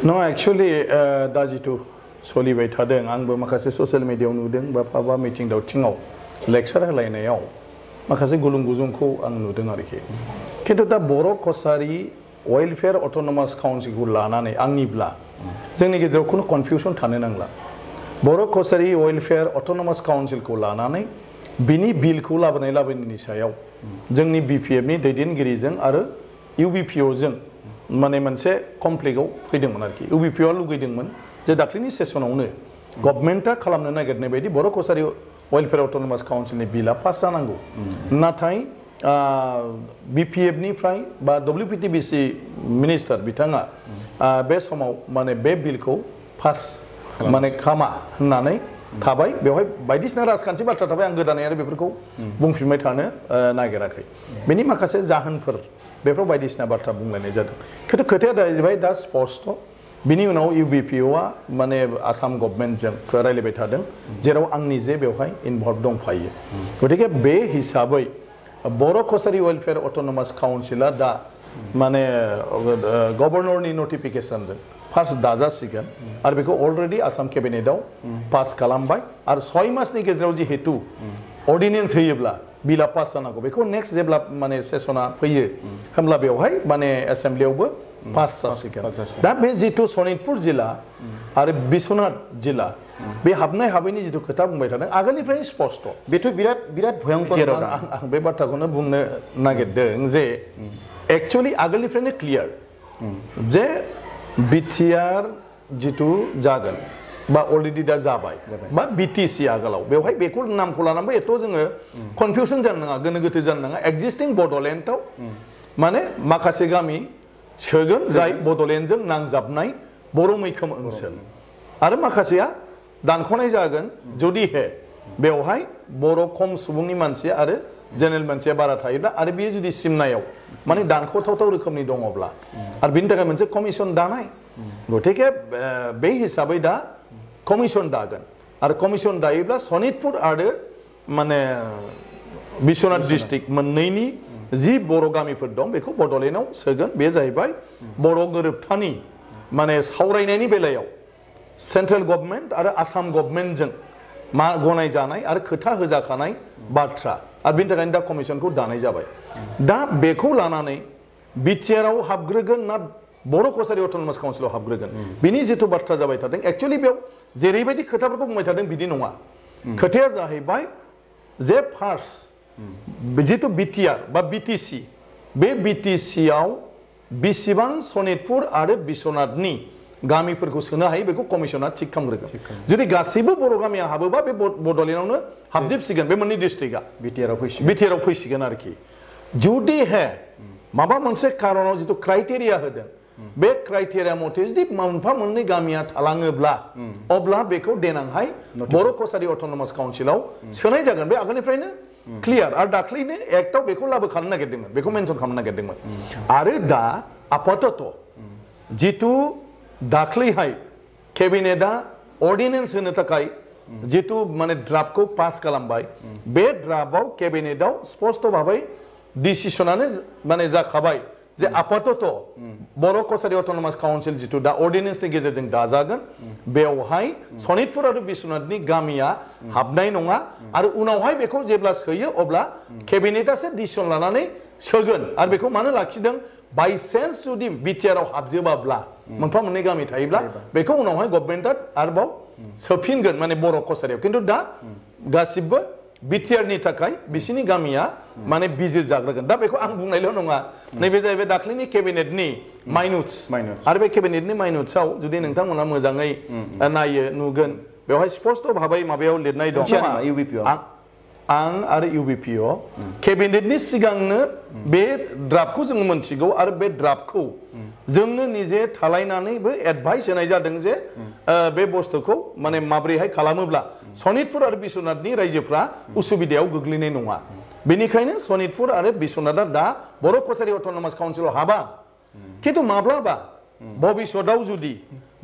No, actually, दा जिथु सोलिबाय थादों आंबो माखासे ससियेल मिडियायाव नुदों बा माबा मिटिं दावथिङाव लेक्चार होलायनायाव माखासे गुलुं गुजुंखौ आं नुदों आरोखि खिन्थु दा बर' कसारी वेलफेयार अट'नमास काउन्सिलखौ लानानै आंनिब्ला जोंनि गेजेराव खुनु कनफिउसन थानो नांला बर' कसारी वेलफेयार अट'नमास काउन्सिलखौ लानानै बिनि बिलखौ लाबोनायनि सायाव जोंनि बिपिएफनि दैदेनगिरिजों आरो इउबिपिअजों माने मोनसे कमप्लेक्टआव फैदोंमोन आरोखि इउबिपिअआ लुगैदोंमोन जे दाख्लैनि सेसनावनो गभर्नमेन्टआ खालामनो नागिरनाय बायदि बर' कसारी वेलफेयार अट'नमास काउन्सिलनि बिला पास जानांगौ नाथाय बिपिएफनिफ्राय बा डब्लिउपिटिबिसि मिनिस्टार बिथाङा बे समाव माने बे बिलखौ पास माने खामा होननानै थाबाय बेवहाय बायदिसिना राजखान्थि बाथ्रा थाबाय आं गोदानै आरो बेफोरखौ बुंफिनबाय थानो नागिराखै बेनि माखासे जाहोनफोर बेफोराव बायदिसिना बाथ्रा बुंलायनाय जादों खिन्थु खोथाया जाहैबाय दा स्पष्ट बिनि उनाव इउबिपिअआ माने आसाम गभर्नमेन्टजों रायलायबाय थादों जेराव आंनि जे बेवहाय इनभल्भ दंफायो गतिके बे हिसाबै बर' कसारी वेलफेयार अट'नमास काउन्सिला दा माने गभर्नरनि नटिफिकेशनजों फार्स्ट दाजासिगोन आरो बेखौ अलरेडि आसाम केबिनेटआव पास खालामबाय आरो 6 मासनि गेजेराव जिहेतु अर्डिनेन्स होयोब्ला बिला पास जानांगौ बेखौ नेक्स्ट जेब्ला माने सेसना फैयो होमब्ला बेवहाय माने एसेम्ब्लियावबो पास जासिगोन दा बे जिथु सनितपुर जिल्ला आरो बिश्वनाथ जिल्ला बे हाबनाय हाबैनि जिथु खोथा बुंबाय थादों आगोलनिफ्रायनो स्पष्ट बेथ' बिराद भयंकर आं बे बाथ्राखौनो बुंनो नागिरदों जे एक्चुअली आगोलनिफ्रायनो क्लियार जे बिटिआर जिथु जागोन बा अलरेडि दा जाबाय बा बिटिसि आगोलाव बेवहाय बेखौ नामखौ लानानैबो एथ' जोङो कनफिउसन जानो नाङा गोनो गोथो जानो नाङा एक्जिस्टिं बड'लेण्डआव माने माखासे गामि सोगोन जाय बड'लेण्डजों नांजाबनाय बर' मैखोम ओनसोल आरो माखासेया दानख'नाय जागोन जुदिहे बेवहाय बर' खम सुबुंनि मानसि आरो जेनेरेल मानसिया बारा थायोब्ला आरो बेयो जुदि सिमनायाव माने दानख'थावथाव रोखोमनि दङब्ला आरो बिनि थाखाय मोनसे कमिसन दानाय गतिके बे हिसाबै दा कमिसन दागोन आरो कमिसन दायोब्ला सनितपुर आरो माने बिश्वनाथ डिस्ट्रिक्ट मोननैनि जि बर' गामिफोर दं बेखौ बड'लेण्डआव सोगोन बे जाहैबाय बर' गोरोबथानि माने सावरायनायनि बेलायाव सेन्ट्रेल गभर्नमेन्ट आरो आसाम गभर्नमेन्टजों मा गनायजानाय आरो खोथा होजाखानाय बाथ्रा आरो बिनि थाखायनो दा कमिसनखौ दानाय जाबाय दा बेखौ लानानै बिटिआरआव हाबग्रोगोन ना बर' कसारी अट'नमास काउन्सिलाव हाबग्रोगोन बिनि जिथु बाथ्रा जाबाय थादों एक्चुअलि बेयाव जेरैबायदि खोथाफोरखौ बुंबाय थादों बिदि नङा खोथाया जाहैबाय जे फार्स्ट जिथु बिटिआर बा बिटिसि बे बिटिसिआव बेसेबां सनितपुर आरो बिश्वनाथनि गामिफोरखौ सोनो हायो बेखौ कमिसना थिग खालामग्रोगोन जुदि गासैबो बर' गामिया हाबोबा बे बड'लेण्डआवनो हाबजोबसिगोन बे मोननै डिस्ट्रिक्टआ बिटिआरआव फैसिगोन आरोखि जुदि हे माबा मोनसे कारनाव जिथु क्राइटेरिया होदों बे क्राइटेरिया मथे जुदि मोनफा मोननै गामिया थालाङोब्ला अब्ला बेखौ देनांहाय बर' कसारी अट'नमास काउन्सिलाव सोनाय जागोन बे आगोलनिफ्रायनो क्लियार आरो दाख्लैनो एक्टआव बेखौ लाबोखानो नागिरदोंमोन बेखौ मेनसन खालामनो नागिरदोंमोन आरो दा आपातत जिथु दाख्लैहाय केबिनेटआ अर्डिनेन्स होनो थाखाय जिथु माने ड्राफ्टखौ पास खालामबाय बे ड्राफ्टआव केबिनेटआव स्पष्ट भाबै डिसिसनानो माने जाखाबाय जे आपातत बर' कसारी अट'नमास काउन्सिल जिथु दा अर्डिनेन्सनि गेजेरजों दाजागोन बेवहाय सनितपुर आरो बिश्वनाथनि गामिया हाबनाय नङा आरो उनावहाय बेखौ जेब्ला सोयो अब्ला केबिनेटआसो डिसिसन लानानै सोगोन आरो बेखौ मानो लाखिदों बाइसेन्स जुदि बिटिआरआव हाबजोबाब्ला मोनफा मोननै गामि थायोब्ला बेखौ उनावहाय गभर्नमेन्टआ आरोबाव सोफिनगोन माने बर' कसारियाव खिन्थु दा गासिबो बिटिआरनि थाखाय बिसिनि गामिया माने बिजिर जाग्रोगोन दा बेखौ आं बुंनायल' नङा नैबे जाहैबाय दाख्लैनि केबिनेटनि माइनुट्स आरो बे केबिनेटनि माइनुट्सआव जुदि नोंथांमोना मोजाङै नायो नुगोन बेवहाय स्पष्ट भाबै माबायाव लिरनाय दं आं आरो इउबिपिअ केबिनेटनि सिगांनो बे ड्राफ्टखौ जों मोनथिगौ आरो बे ड्राफ्टखौ जोंनो निजे थालायनानैबो एडभाइस होनाय जादों जे बे बुस्थुखौ माने माब्रैहाय खालामोब्ला सनितपुर आरो बिश्वनाथनि रायजोफ्रा उसुबिदायाव गोग्लैनाय नङा बेनिखायनो सनितपुर आरो बिश्वनाथआ दा बर' कसारी अट'नमास काउन्सिलाव हाबा खिन्थु माब्लाबा भबिष्यतआव जुदि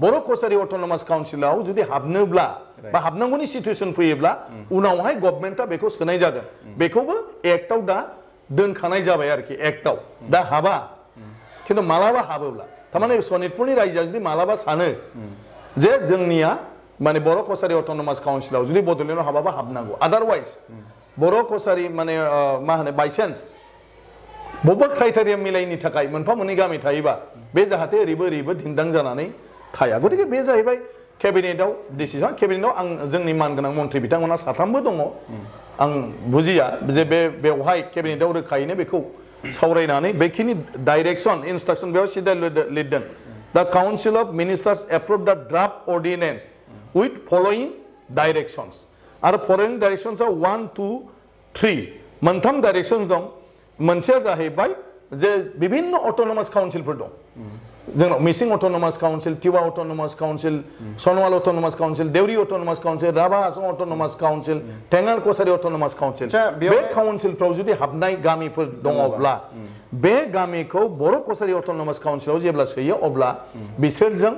बर' कसारी अट'नमास काउन्सिलाव जुदि हाबनोब्ला बा हाबनांगौनि सिचुएसन फैयोब्ला उनावहाय गभर्नमेन्टआ बेखौ सोनाय जागोन बेखौबो एक्टआव दा दोनखानाय जाबाय आरोखि एक्टआव दा हाबा खिन्थु मालाबा हाबोब्ला थारमाने सनितपुरनि रायजोआ जुदि मालाबा सानो जे जोंनिया माने बर' कसारि अट'नमास काउन्सिलाव जुदि बड'लेण्डआव हाबाबा हाबनांगौ आदारवाइज बर' कसारि माने मा होनो बायसान्स बबेबा क्राइटेरिया मिलायनि थाखाय मोनफा मोननै गामि थायोबा बे जाहाथे ओरैबो दिन्दां जानानै थाया गतिके बे जाहैबाय केबिनेटआव डिसिसन केबिनेटआव आं जोंनि मानगोनां मन्थ्रि बिथांमोना साथामबो दङ आं बुजिया जे बेवहाय केबिनेटआव रोखायैनो बेखौ सावरायनानै बेखिनि डाइरेक्सन इन्सट्राक्सन बेयाव सिदा लिरदों दा काउन्सिल अफ मिनिस्टार्स एप्रुभ दा draft ordinance with following directions आरो following directions आव 1 2 3 मोनथाम डाइरेक्शन्स दं मोनसेया जाहैबाय जे विभिन्न अटोनोमास काउन्सिलफोर दं जोंनाव Mising autonomous council Tiwa autonomous council Sonowal autonomous council Deori autonomous council Rabha Hasong autonomous council Thengal Kachari autonomous council बे काउन्सिलफ्राव जुदि हाबनाय गामिफोर दङब्ला बे गामिखौ बर' कसारि अटोनोमास काउन्सिलाव जेब्ला सोयो अब्ला बिसोरजों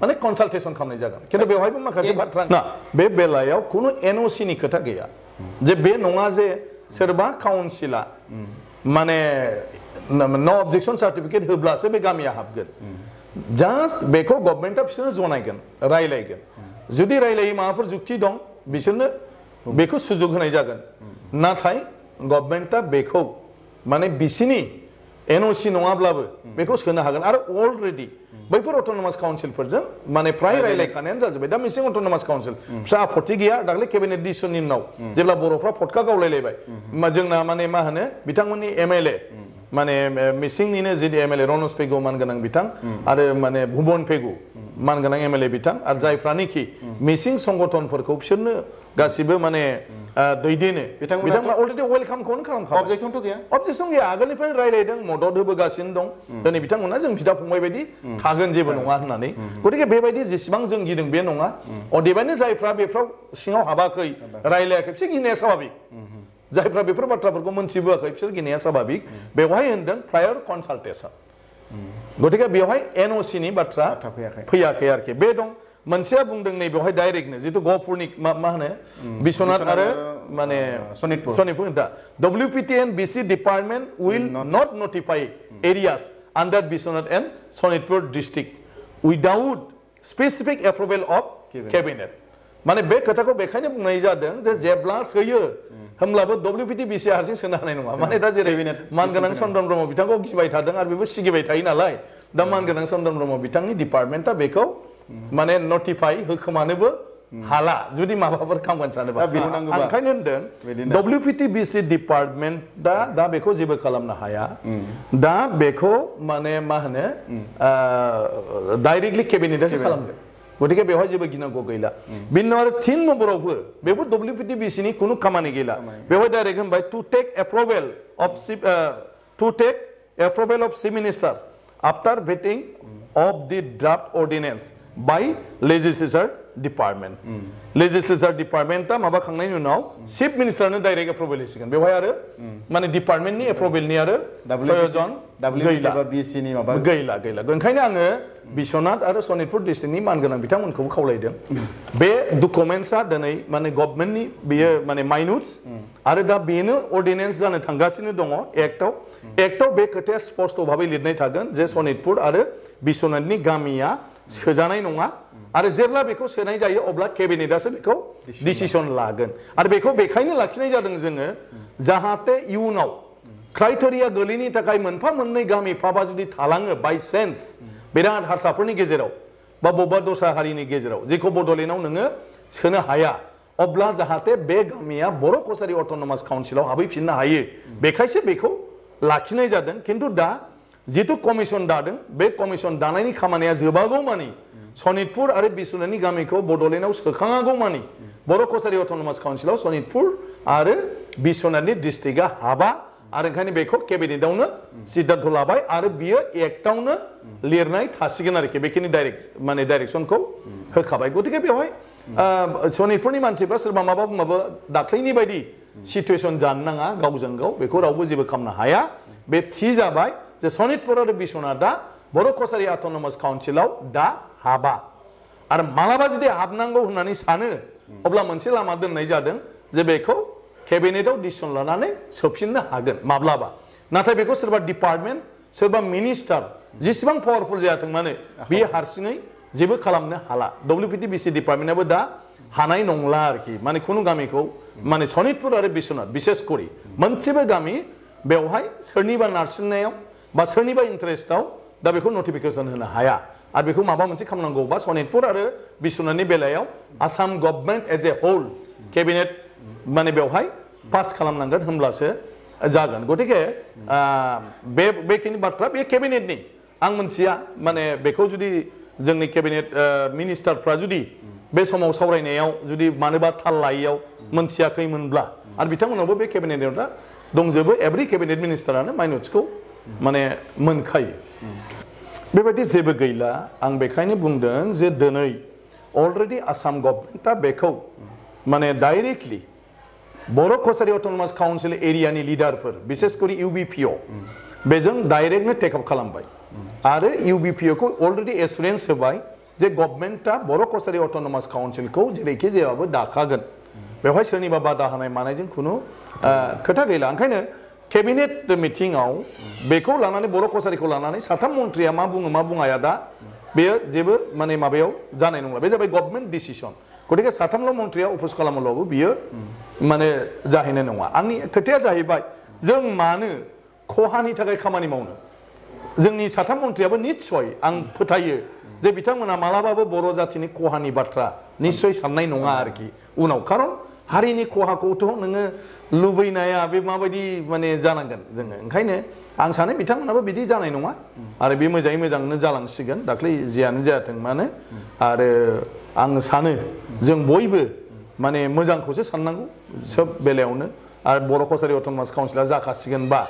माने कनसालटेसन खालामनाय जागोन खिन्थु बेवहायबो माखासे बाथ्रा ना बे बेलायाव खुनु एनअसि नि खोथा गैया जे बे नङा जे सोरबा काउन्सिला माने नो अबजेक्शन सार्टिफिकेट होब्लासो बे गामिया हाबगोन जास्ट बेखौ गभर्नमेन्टआ बिसोरनो जनायगोन रायलायगोन जुदि रायलायै माबाफोर जुक्ति दं बिसोरनो बेखौ सुजुग होनाय जागोन नाथाय गभर्नमेन्टआ बेखौ माने बिसिनि एनअसि नङाब्लाबो बेखौ सोनो हागोन आरो अलरेडि बैफोर अटोनोमास काउन्सिलफोरजों माने प्राय रायलायखानायानो जाजोब्बाय दा मिसिं अटोनोमास काउन्सिल फिसा आपत्ति गैया दाख्लै केबिनेट डिसिसननि उनाव जेब्ला बर'फ्रा फटका गावलायलायबाय जोंना माने मा होनो बिथांमोननि एमएलए माने मिसिंनिनो जि एमएलए रनज पेगु मानगोनां बिथां आरो माने भुबन पेगु मानगोनां एमएलए बिथां आरो जायफ्रानिखि मिसिं संगठनफोरखौ बिसोरनो गासिबो माने दैदेनो बिथांमोना अलरेडि वेलकामखौनो खालामखाबाय अबजेक्शनथ' गैया अबजेक्शन गैया आगोलनिफ्राय रायलायदों मदद होबोगासिनो दं दिनै बिथांमोना जों बिदा फंबाय बायदि थागोन जेबो नङा होननानै गतिके बेबायदि जेसेबां जों गिदों बे नङा अदेबानि जायफ्रा बेफ्राव सिङाव हाबाखै रायलायाखै बिसोर गिनाया स्वाभाबिक जायफ्रा बेफोर बाथ्राफोरखौ मोनथिबोआखै बिसोर गिनाया स्वाभाबिक बेवहाय होनदों प्रायर कनसालटेसन गतिके बेवहाय एनअसि नि बाथ्रा फैयाखै आरोखि बे दं मोनसेया बुंदों नै बेवहाय डाइरेक्टनो जितु गहपुरनि मा होनो बिश्वनाथ आरो माने सनितपुर दा WPT and BC department will not notify areas under Bishwanath and Sonitpur district without specific approval of cabinet माने बे खोथाखौ बेखायनो बुंनाय जादों जे जेब्ला सोयो होमब्लाबो WPT BC हारसिं सोनो हानाय नङा माने दा जेरै मानगोनां चन्द्रन ब्रह्म बिथांखौ गिबाय थादों आरो बेबो सिगिबाय थायो नालाय दा मानगोनां चन्द्रन ब्रह्म बिथांनि डिपार्टमेन्टआ बेखौ माने नटिफाइ होखोमानोबो हाला जुदि माबाफोर खालामगोन सानोबा ओंखायनो होनदों WPT BC डिपार्टमेन्टआ दा बेखौ जेबो खालामनो हाया दा बेखौ माने मा होनो डाइरेक्टलि केबिनेटआसो खालामगोन गतिके बेवहाय जेबो गिनांगौ गैला बिनि उनाव आरो 3 नम्बरावबो बेबो WPT BC नि खुनु खामानि गैला बेवहाय डाइरेक्ट होनबाय to take approval of chief minister after vetting of the draft ordinance by legislature department legislature department ता माबा खांनायनि उनाव chief minister नो डाइरेक्ट एप्रुभेल होसिगोन बेवहाय आरो माने डिपार्टमेन्टनि एप्रुभेलनि आरो प्रयोजन गैला ओंखायनो आङो बिश्वनाथ आरो सनितपुर डिस्ट्रिक्टनि मानगोनां बिथांमोनखौबो खावलायदों बे डकुमेन्ट्सआ दिनै माने गभर्नमेन्टनि बेयो माने माइनुट्स आरो दा बेनो अर्डिनेन्स जानो थांगासिनो दङ एक्टआव बे खोथाया स्पष्ट भाबै लिरनाय थागोन जे सनितपुर आरो बिश्वनाथनि गामिया सोजानाय नङा आरो जेब्ला बेखौ सोनाय जायो अब्ला केबिनेटआसो बेखौ डिसिसन लागोन आरो बेखौ बेखायनो लाखिनाय जादों जोङो जाहाथे इयुनाव क्राइटेरिया गोलैनि थाखाय मोनफा मोननै गामि फाबा जुदि थालाङो बाय सेन्स बिराद हारसाफोरनि गेजेराव बा बबेबा दस्रा हारिनि गेजेराव जेखौ बड'लेण्डआव नोङो सोनो हाया अब्ला जाहाथे बे गामिया बर' कसारि अट'नमास काउन्सिलाव हाबहैफिननो हायो बेखायसो बेखौ लाखिनाय जादों खिन्थु दा जितु कमिसन दादों बे कमिसन दानायनि खामानिया जोबागौ मानि सनितपुर आरो बिश्वनाथनि गामिखौ बड'लेण्डआव सोखाङागौ मानि बर' कसारि अट'नमास काउन्सिलाव सनितपुर आरो बिश्वनाथनि डिस्ट्रिक्टआ हाबा आरो ओंखायनो बेखौ केबिनेटआवनो सिद्धान्त लाबाय आरो बियो एक्टआवनो लिरनाय थासिगोन आरोखि बेखिनि माने डाइरेक्सनखौ होखाबाय गतिके बेवहाय सनितपुरनि मानसिफ्रा सोरबा माबा बुंबाबो दाख्लैनि बायदि सिचुएसन जानो नाङा गावजों गाव बेखौ रावबो जेबो खालामनो हाया बे थि जाबाय जे सनितपुर आरो बिश्वनाथआ बर' कसारि अट'नमास काउन्सिलाव दा हाबा आरो मालाबा जुदि हाबनांगौ होननानै सानो अब्ला मोनसे लामा दोननाय जादों जे बेखौ केबिनेटआव डिसिसन लानानै सोफिननो हागोन माब्लाबा नाथाय बेखौ सोरबा डिपार्टमेन्ट सोरबा मिनिस्टार जेसेबां पावारफुल जायाथों मानो बेयो हारसिङै जेबो खालामनो हाला WPTBC डिपार्टमेन्टआबो दा हानाय नंला आरोखि माने खुनु गामिखौ माने सनितपुर आरो बिश्वनाथ बिसेस करि मोनसेबो गामि बेवहाय सोरनिबा नारसिननायाव बा सोरनिबा इन्टारेस्टआव दा बेखौ नटिफिकेसन होनो हाया आरो बेखौ माबा मोनसे खालामनांगौबा सनितपुर आरो बिश्वनाथनि बेलायाव Assam government as a whole cabinet माने बेवहाय पास खालामनांगोन होमब्लासो जागोन गतिके बेखिनि बाथ्रा बे केबिनेटनि आं मोनथिया माने बेखौ जुदि जोंनि केबिनेट मिनिस्टारफ्रा जुदि बे समाव सावरायनायाव जुदि मानोबा थाल लायैयाव मोनथियाखैमोनब्ला आरो बिथांमोनावबो बे केबिनेटआव दा दंजोबो एभ्रि केबिनेट मिनिस्टारानो माइन'ट्सखौ माने मोनखायो बेबायदि जेबो गैला आं बेखायनो बुंदों जे दिनै अलरेडि आसाम गभर्नमेन्टआ बेखौ माने डाइरेक्टलि बर' कसारि अट'नमास काउन्सिल एरियानि लिडारफोर बिसेस करि UBPO बेजों डाइरेक्टनो टेकअप खालामबाय आरो UBPO को अलरेडि एसुरेन्स होबाय जे गभर्नमेन्टआ बर' कसारि अट'नमास काउन्सिलखौ जेरैखि जायाबाबो दाखागोन बेवहाय सोरनिबा बादा होनाय मानायजों खुनु खोथा गैला ओंखायनो केबिनेट मिटिंआव बेखौ लानानै बर' कसारिखौ लानानै साथाम मन्थ्रिया मा बुङो मा बुङाया दा बेयो जेबो माने माबायाव जानाय नंला बे जाबाय गभर्नमेन्ट डिसिसन गतिके साथामल' मन्थ्रिया अफिस खालामोब्लाबो बियो माने जाहैनाय नङा आंनि खोथाया जाहैबाय जों मानो खहानि थाखाय खामानि मावनो जोंनि साथाम मन्थ्रियाबो निस्सय आं फोथायो जे बिथांमोना मालाबाबो बर' जातिनि खहानि बाथ्रा निस्सय साननाय नङा आरोखि उनाव खारन हारिनि खहाखौथ' नोङो लुबैनाया बे माबायदि माने जानांगोन जोङो ओंखायनो आं सानो बिथांमोनाबो बिदि जानाय नङा आरो बे मोजाङै मोजांनो जालांसिगोन दाख्लै जियानो जायाथों मानो आरो आं सानो जों बयबो माने मोजांखौसो साननांगौ सोब बेलायावनो आरो बर' कसारि अट'नमास काउन्सिला जाखासिगोनबा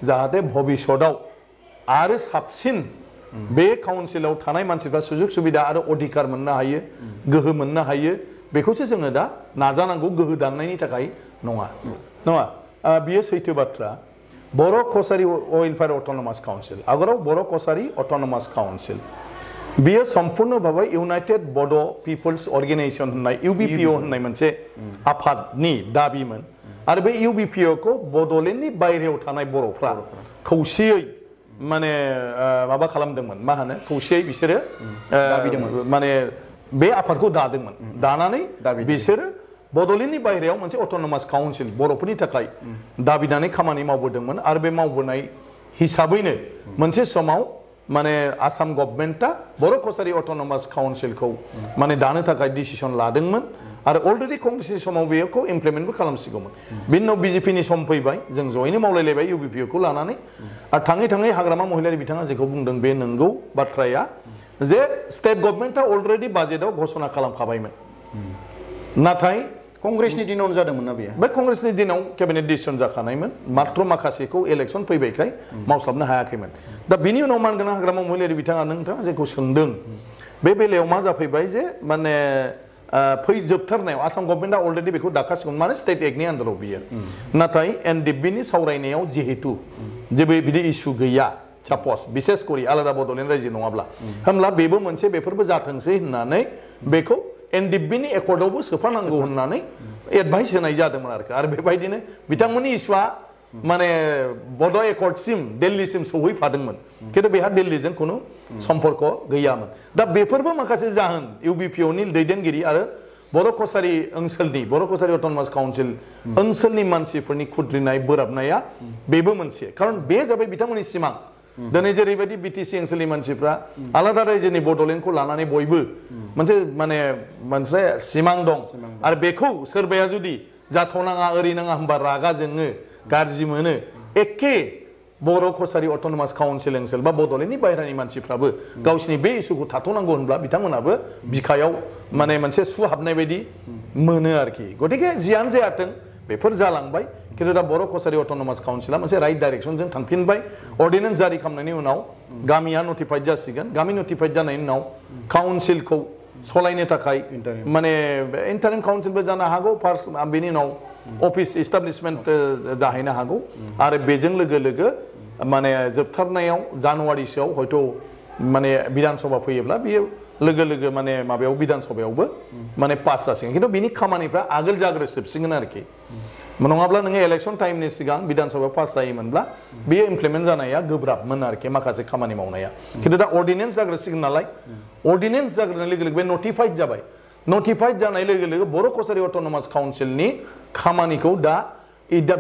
जाहाथे भबिष्यतआव आरो साबसिन बे काउन्सिलाव थानाय मानसिफ्रा सुजुग सुबिदा आरो अधिकार मोननो हायो गोहो मोननो हायो बेखौसो जोङो दा नाजानांगौ गोहो दाननायनि थाखाय नङा नङा बियो सैथो बाथ्रा बर' कसारि वेलफेयार अट'नमास काउन्सिल आगोलाव बर' कसारि अट'नमास काउन्सिल बियो सम्पूर्ण भाबै इउनाइटेड बड' पिपल्स अर्गेनाइजेशन होननाय UBPO होननाय मोनसे आफादनि दाबिमोन आरो बे UBPO खौ बड'लेण्डनि बायहेरायाव थानाय बर'फ्रा खौसेयै माने माबा खालामदोंमोन मा होनो खौसेयै बिसोरो माने बे आफादखौ दादोंमोन दानानै बिसोरो बड'लेण्डनि बायहेरायाव मोनसे अट'नमास काउन्सिल बर'फोरनि थाखाय दाबिनानै खामानि मावबोदोंमोन आरो बे मावबोनाय हिसाबैनो मोनसे समाव माने आसाम गभर्नमेन्टआ बर' कसारि अट'नमास काउन्सिलखौ माने दानो थाखाय डिसिसन लादोंमोन आरो अलरेडि कंग्रेसनि समाव बेखौ इमप्लिमेन्टबो खालामसिगौमोन बिनि उनाव BJPनि सम फैबाय जों जयैनो मावलायलायबाय UBPO खौ लानानै आरो थाङै थाङै हाग्रामा महिलारि बिथाङा जेखौ बुंदों बे नंगौ बाथ्राया जे स्टेट गभर्नमेन्टआ अलरेडि बाजेटआव घोषणा खालामखाबायमोन नाथाय कंग्रेसनि दिनावनो जादोंमोन ना बेयो बे कंग्रेसनि दिनाव केबिनेट डिसिसन जाखानायमोन मात्र माखासेखौ इलेक्सन फैबायखाय मावस्लाबनो हायाखैमोन दा बिनि उनाव मानगोनां हाग्रामा महिलारि बिथाङा नोंथाङा जेखौ सोंदों बे बेलायाव मा जाफैबाय जे माने जोबथारनायाव आसाम गभर्नमेन्टआ अलरेडि बेखौ दाखासिगोन माने स्टेट एक्टनि आन्दाराव बियो नाथाय NDBनि सावरायनायाव जिहेतु जेबो बिदि इस्यु गैया सापस बिसेस करि आलादा बड'लेण्ड रायजो नङाब्ला होमब्ला बेबो मोनसे बेफोरबो जाथोंसै होननानै बेखौ NDBनि एकर्डआवबो सोफानांगौ होननानै एडभाइस होनाय जादोंमोन आरो बेबायदिनो बिथांमोननि इस्युआ माने बड' एकर्डसिम दिल्लीसिम सौहैफादोंमोन खिन्थु बेहा दिल्लीजों खुनु सम्पर्क गैयामोन दा बेफोरबो माखासे जाहोन UBPOनि दैदेनगिरि आरो बर' कसारि ओनसोलनि बर' कसारि अट'नमास काउन्सिल ओनसोलनि मानसिफोरनि खुद्रिनाय बोराबनाया बेबो मोनसे खारन बे जाबाय बिथांमोननि सिमां दिनै जेरैबायदि BTC ओनसोलनि मानसिफ्रा आलादा रायजोनि बड'लेण्डखौ लानानै बयबो मोनसे माने मोनसे सिमां दं आरो बेखौ सोरबाया जुदि जाथ'नाङा ओरै नाङा होनबा रागा जोङो गाज्रि मोनो एखे बर' कसारि अट'नमास काउन्सिल ओनसोल बा बड'लेण्डनि बायहेरानि मानसिफ्राबो गावसिनि बे इस्युखौ थाथ'नांगौ होनब्ला बिथांमोनाबो बिखायाव माने मोनसे सु हाबनाय बायदि मोनो आरोखि गतिके जियानो जायाथों बेफोर जालांबाय खिन्थु दा बर' कसारि अट'नमास काउन्सिला मोनसे राइट डाइरेक्सनजों थांफिनबाय अर्डिनेन्स जारि खालामनायनि उनाव गामिया नटिफाइड जासिगोन गामि नटिफाइड जानायनि उनाव काउन्सिलखौ सलायनो थाखाय माने इन्टारिम काउन्सिलबो जानो हागौ फार्स्ट बेनि उनाव अफिस इस्टाब्लिशमेन्ट जाहैनो हागौ आरो बेजों लोगो लोगो माने जोबथारनायाव जानुवारिसोआव हयथ' माने बिधान सभा फैयोब्ला बियो लोगो लोगो माने माबायाव बिधान सभायावबो माने पास जासिगोन खिन्थु बिनि खामानिफ्रा आगोल जाग्रोजोबसिगोन आरोखि नङाब्ला नोङो इलेक्शन टाइमनि सिगां बिधानसभायाव पास जायोमोनब्ला बेयो इमप्लिमेन्ट जानाया गोब्राबमोन आरोखि माखासे खामानि मावनाया खिन्थु दा अर्डिनेन्स जाग्रोसिगोन नालाय अर्डिनेन्स जाग्रोनाय लोगो लोगो बे नटिफाइड जाबाय नटिफाइड जानाय लोगो लोगो बर' कसारि अट'नमास काउन्सिलनि खामानिखौ दा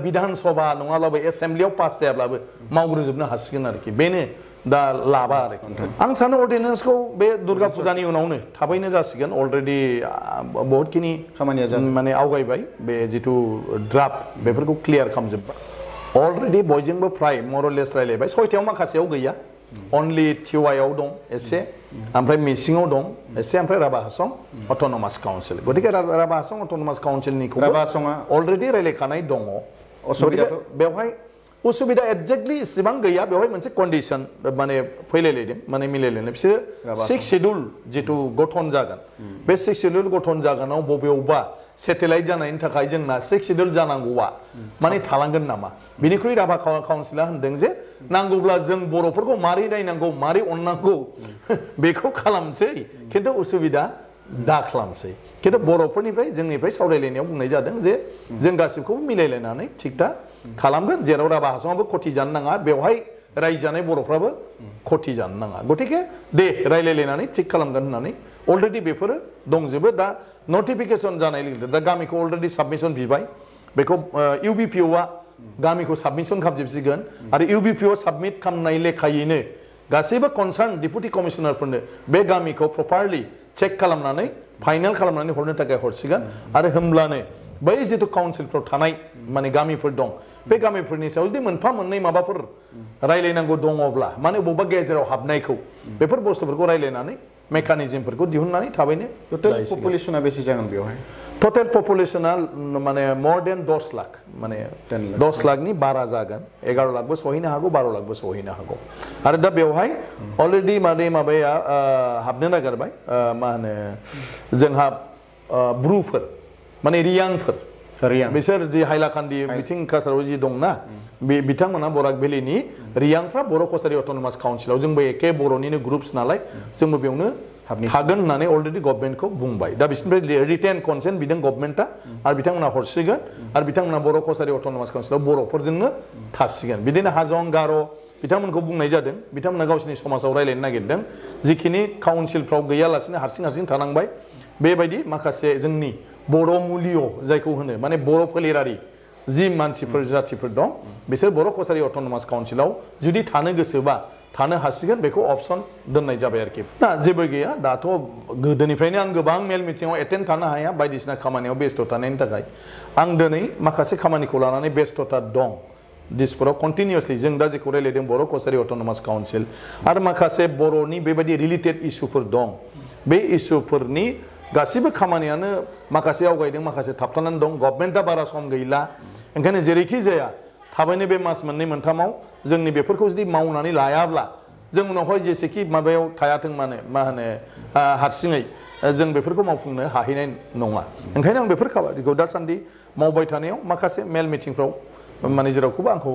बिधानसभा नङाब्लाबो एसेम्ब्लियाव पास जायाब्लाबो मावग्रोजोबनो हासिगोन आरोखि बेनो दा लाबा आरो आं सानो अर्डिनेन्सखौ बे दुर्गा फुजानि उनावनो थाबैनो जासिगोन अलरेडि बहुतखिनि खामानिया माने आवगायबाय बे जिथु ड्राफ्ट बेफोरखौ क्लियार खालामजोब्बाय अलरेडि बयजोंबो फ्राय मरलेस रायलायबाय सयथायाव माखासेयाव गैया अनलि टिवाइआव दं एसे ओमफ्राय मिसिङाव दं एसे ओमफ्राय राभा हासं अट'नमास काउन्सिल गतिके राभा हासं अट'नमास काउन्सिलनिखौ अलरेडि रायलायखानाय दङ बेवहाय उसुबिदा एक्जेक्टलि इसेबां गैया बेवहाय मोनसे कन्डिशन माने फैलायलायदों माने मिलायलायनाय बिसोरो 6 शेड्युल जिथु गठन जागोन बे 6 शेड्युल गठन जागोनाव बबेयावबा सेटेलाइट जानायनि थाखाय जोंना 6 शेड्युल जानांगौआ माने थालांगोन नामा बिनिख्रुइ राभा काउन्सिला होनदों जे नांगौब्ला जों बर'फोरखौ मारै नायनांगौ मारै अननांगौ बेखौ खालामसै खिन्थु उसुबिदा दा खालामसै खिन्थु बर'फोरनिफ्राय जोंनिफ्राय सावरायलायनायाव बुंनाय जादों जे जों गासिबखौबो मिलायलायनानै थिग दा खालामगोन जेराव राभा हासङाबो खथि जानो नाङा बेवहाय रायजानाय बर'फ्राबो खथि जानो नाङा गतिके दे रायलायलायनानै थिग खालामगोन होननानै अलरेडि बेफोरो दंजोबो दा नटिफिकेशन जानाय लोगो दा गामिखौ अलरेडि साबमिशन बिबाय बेखौ इउबिपिअआ गामिखौ साबमिशन खालामजोबसिगोन आरो इउबिपिअ साबमिट खालामनाय लेखायैनो गासैबो कनसार्न डिपुटि कमिशनारफोरनो बे गामिखौ प्रपारलि चेक खालामनानै फाइनाल खालामनानै हरनो थाखाय हरसिगोन आरो होमब्लानो बै जिथु काउन्सिलफ्राव थानाय माने गामिफोर दं बे गामिफोरनि सायाव जुदि मोनफा मोननै माबाफोर रायलायनांगौ दङब्ला माने बबेबा गेजेराव हाबनायखौ बेफोर बुस्थुफोरखौ रायलायनानै मेकानिजमफोरखौ दिहुननानै थाबैनो टोटेल पपुलेशना बेसे जागोन बेवहाय टोटेल पपुलेशना माने मोर देन 10 लाख माने 10 लाखनि बारा जागोन 11 लाखबो सहैनो हागौ 12 लाखबो सहैनो हागौ आरो दा बेवहाय अलरेडि माबाया हाबनो नागिरबाय मा होनो जोंहा ब्रुफोर माने रियांफोर बिसोर जि हाइलाकान्दि बिथिं काछाराव जि दंना बिथांमोना बराक भेलिनि रियांफ्रा बर' कसारि अट'नमास काउन्सिलाव जोंबो एके बर'निनो ग्रुप्स नालाय जोंबो बेयावनो हागोन होननानै अलरेडि गभर्नमेन्टखौ बुंबाय दा बिसोरनिफ्राय रिटेन कनसेन्ट बिदों गभर्नमेन्टआ आरो बिथांमोना हरसिगोन आरो बिथांमोना बर' कसारि अट'नमास काउन्सिलाव बर'फोरजोंनो थासिगोन बिदिनो हाजं गार' बिथांमोनखौ बुंनाय जादों बिथांमोना गावसिनि समाजाव रायलायनो नागिरदों जिखिनि काउन्सिलफ्राव गैयालासिनो हारसिं थानांबाय बेबायदि माखासे जोंनि बर' मुलिय जायखौ होनो माने बर' फोलेरारि जि मानसिफोर जाथिफोर दं बिसोर बर' कसारि अट'नमास काउन्सिलाव जुदि थानो गोसोबा थानो हासिगोन बेखौ अपसन दोननाय जाबाय आरोखि ना जेबो गैया दाथ' गोदोनिफ्रायनो आं गोबां मेल मिटिङाव एटेन्ड थानो हाया बायदिसिना खामानियाव बेस्थ' थानायनि थाखाय आं दिनै माखासे खामानिखौ लानानै बेस्थ'ता दं दिसपुराव कन्टिनिउसलि जों दा जेखौ रायलायदों बर' कसारि अट'नमास काउन्सिल आरो माखासे बर'नि बेबायदि रिलेटेड इस्युफोर दं बे इस्युफोरनि गासिबो खामानियानो माखासे आवगायदों माखासे थाबथानानै दं गभर्नमेन्टआ बारा सम गैला ओंखायनो जेरैखि जाया थाबैनो बे मास मोननै मोनथामाव जोंनि बेफोरखौ जुदि मावनानै लायाब्ला जों उनावहाय जेसेखि माबायाव थायाथों माने मा होनो हारसिङै जों बेफोरखौ मावफुंनो हाहैनाय नङा ओंखायनो आं बेफोर खामानिखौ दासान्दि मावबाय थानायाव माखासे मेल मिटिंफ्राव माने जेरावखौबो आंखौ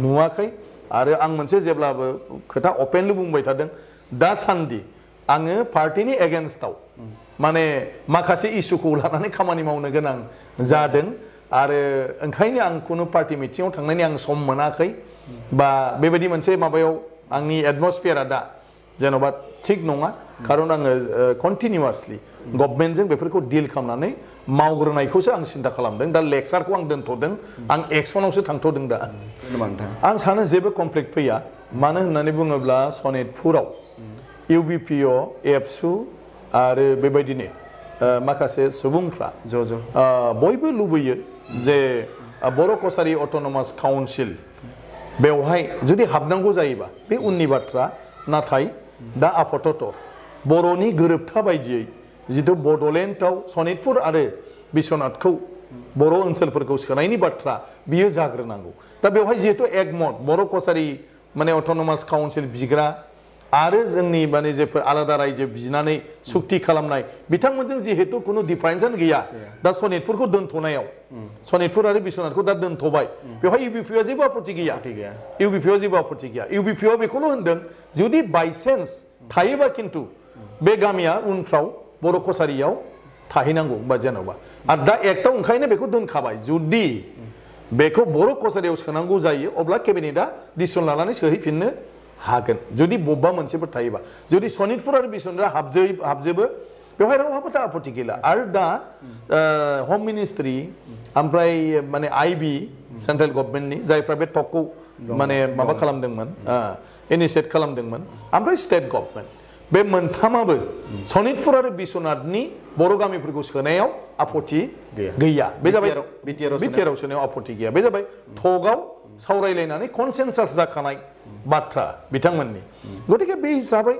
नुवाखै आरो आं मोनसे जेब्लाबो खोथा अपेनलि बुंबाय थादों दासान्दि आङो पार्टिनि एगेन्स्टआव माने माखासे इस्युखौ लानानै खामानि मावनो गोनां जादों आरो ओंखायनो आं खुनु पार्टी मिटिङाव थांनायनि आं सम मोनाखै बा बेबायदि मोनसे माबायाव आंनि एटमस्फियारा दा जेन'बा थिग नङा खारन आङो कन्टिनिउआसलि गभर्नमेन्टजों बेफोरखौ डिल खालामनानै मावग्रोनायखौसो आं सिन्था खालामदों दा लेक्सारखौ आं दोनथ'दों आं एक्सनावसो थांथ'दों दा आं सानो जेबो कनफ्लिक्ट फैया मानो होननानै बुङोब्ला सनितपुराव इउबिपिअ एबसु आरो बेबायदिनो माखासे सुबुंफ्रा बयबो लुबैयो जे बर' कसारि अट'नमास काउन्सिल बेवहाय जुदि हाबनांगौ जायोबा बे उननि बाथ्रा नाथाय दा आपातत बर'नि गोरोबथा बायदियै जिथु बड'लेण्डआव सनितपुर आरो बिश्वनाथखौ बर' ओनसोलफोरखौ सोनायनि बाथ्रा बियो जाग्रोनांगौ दा बेवहाय जिहेतु एकमत बर' कसारि माने अट'नमास काउन्सिल बिग्रा आरो जोंनि माने जेफोर आलादा रायजो बिनानै सुक्ति खालामनाय बिथांमोनजों जिहेतु खुनु डिफारेन्सआनो गैया दा सनितपुरखौ दोनथ'नायाव सनितपुर आरो बिश्वनाथखौ दा दोनथ'बाय बेवहाय इउबिपिअ जेबो आपत्ति गैया इउबिपिअ जेबो आपत्ति गैया इउबिपिअ बेखौल' होनदों जुदि बायसेन्स थायोबा खिन्थु बे गामिया उनफ्राव बर' कसारियाव थाहैनांगौ बा जेन'बा आरो दा एक्टआव ओंखायनो बेखौ दोनखाबाय जुदि बेखौ बर' कसारियाव सोनांगौ जायो अब्ला केबिनेटआ डिसिसन लानानै सोहैफिननो हागोन जुदि बबेबा मोनसेफोर थायोबा जुदि सनितपुर आरो बिश्वनाथआ हाबजोबो बेवहाय रावहाबो दा आपत्ति गैला आरो दा हम मिनिस्ट्रि ओमफ्राय माने आईबी सेन्ट्रेल गभर्नमेन्टनि जायफ्रा बे टकखौ माने माबा खालामदोंमोन इनिशियेट खालामदोंमोन ओमफ्राय स्टेट गभर्नमेन्ट बे मोनथामाबो सनितपुर आरो बिश्वनाथनि बर' गामिफोरखौ सोनायाव आपत्ति गैया बे जाबाय बिटिआरआव सोनायाव आपत्ति गैया बे जाबाय थकआव सावरायलायनानै कनसेन्सास जाखानाय बाथ्रा बिथांमोननि गतिके बे हिसाबै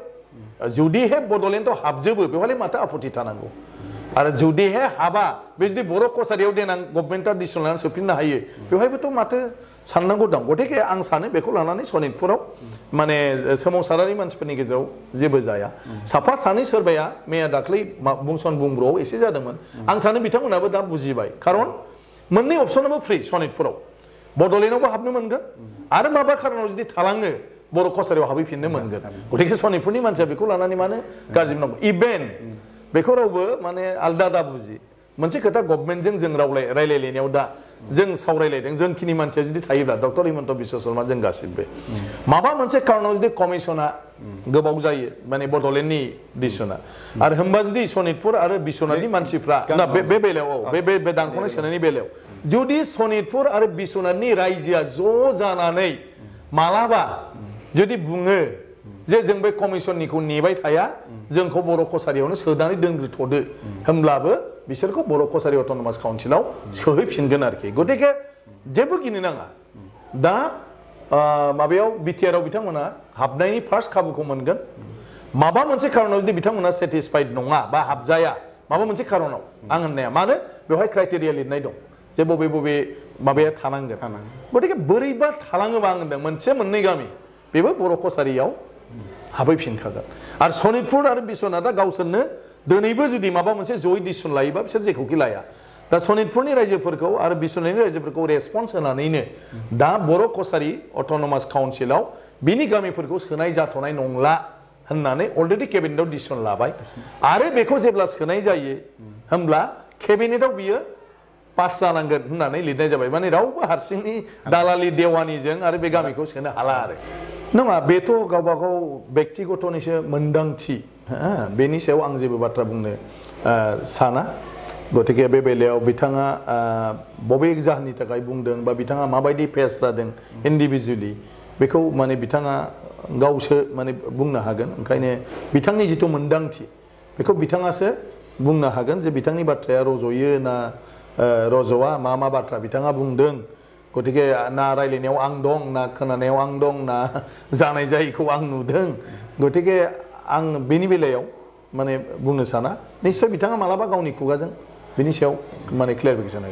जुदिहे बड'लेण्डआव हाबजोबो बेवहाय माथो आपत्ति थानांगौ आरो जुदिहे हाबा बे जुदि बर' कसारियाव देनां गभर्नमेन्टआ डिसिसन लानानै सोफिननो हायो बेवहायबोथ' माथो साननांगौ दं गतिके आं सानो बेखौ लानानै सनितपुराव माने सोमावसारारि मानसिफोरनि गेजेराव जेबो जाया साफा सानै सोरबाया मैया दाख्लै बुंसन बुंब्र'आव एसे जादोंमोन आं सानो बिथांमोनाबो दा बुजिबाय खारन मोननै अपसनाबो फ्रि सनितपुराव बड'लेण्डआवबो हाबनो मोनगोन आरो माबा खारनाव जुदि थालाङो बर' कसारियाव हाबहैफिननो मोनगोन गतिके सनितपुरनि मानसिया बेखौ लानानै मानो गाज्रि मोननांगौ इभेन बेखौ रावबो माने आलदा दा बुजि मोनसे खोथा गभर्नमेन्टजों जों रायलायलायनायाव दा जों सावरायलायदों जोंखिनि मानसिया जुदि थायोब्ला डक्टर हिमन्त बिश्व शर्मा जों गासिबो माबा मोनसे कारनाव जुदि कमिसना गोबाव जायो माने बड'लेण्डनि डिसिसना आरो होमबा जुदि सनितपुर आरो बिश्वनाथनि मानसिफ्रा ना बे बेलायाव बे दानख'नाय सोनायनि बेलायाव जुदि सनितपुर आरो बिश्वनाथनि रायजोआ ज' जानानै मालाबा जुदि बुङो जे जों बे कमिसननिखौ नेबाय थाया जोंखौ बर' कसारियावनो सोनानै दोनग्रोथ'दो होमब्लाबो बिसोरखौ बर' कसारि अट'नमास काउन्सिलाव सोहैफिनगोन आरोखि गतिके जेबो गिनो नाङा दा माबायाव बिटिआरआव बिथांमोना हाबनायनि फार्स्ट खाबुखौ मोनगोन माबा मोनसे खारनाव जुदि बिथांमोना सेटिसफाइड नङा बा हाबजाया माबा मोनसे खारनाव आं होननाया मानो बेवहाय क्राइटेरिया लिरनाय दं जे बबे बबे माबाया थानांगोन गतिके बोरैबा थालाङोबा आं होनदों मोनसे मोननै गामि बेबो बर' कसारियाव हाबहैफिनखागोन आरो सनितपुर आरो बिश्वनाथआ गावसोरनो दिनैबो जुदि माबा मोनसे जयै डिसिसन लायोबा बिसोर जेखौखि लाया दा सनितपुरनि रायजोफोरखौ आरो बिश्वनाथनि रायजोफोरखौ रेसपन्स होनानैनो दा बर' कसारि अट'नमास काउन्सिलाव बिनि गामिफोरखौ सोनाय जाथ'नाय नंला होननानै अलरेडि केबिनेटआव डिसिसन लाबाय आरो बेखौ जेब्ला सोनाय जायो होमब्ला केबिनेटआव बियो पास जानांगोन होननानै लिरनाय जाबाय माने रावबो हारसिंनि दालालि देवानिजों आरो बे गामिखौ सोनो हाला आरो नङा बेथ' गावबा गाव बेक्तिगतनिसो मोनदांथि बेनि सायाव आं जेबो बाथ्रा बुंनो साना गतिके बे बेलायाव बिथाङा बबे जाहोननि थाखाय बुंदों बा बिथाङा माबायदि फेस जादों इन्डिभिजुवेलि बेखौ माने बिथाङा गावसो माने बुंनो हागोन ओंखायनो बिथांनि जिथु मोनदांथि बेखौ बिथाङासो बुंनो हागोन जे बिथांनि बाथ्राया रज'यो ना रज'आ मा बाथ्रा बिथाङा बुंदों गतिके ना रायलायनायाव आं दं ना खोनानायाव आं दं ना जानाय जायैखौ आं नुदों गतिके आं बेनि बेलायाव माने बुंनो साना निश्चय बिथाङा मालाबा गावनि खुगाजों बिनि सायाव माने क्लियारिफिकेसन होगोन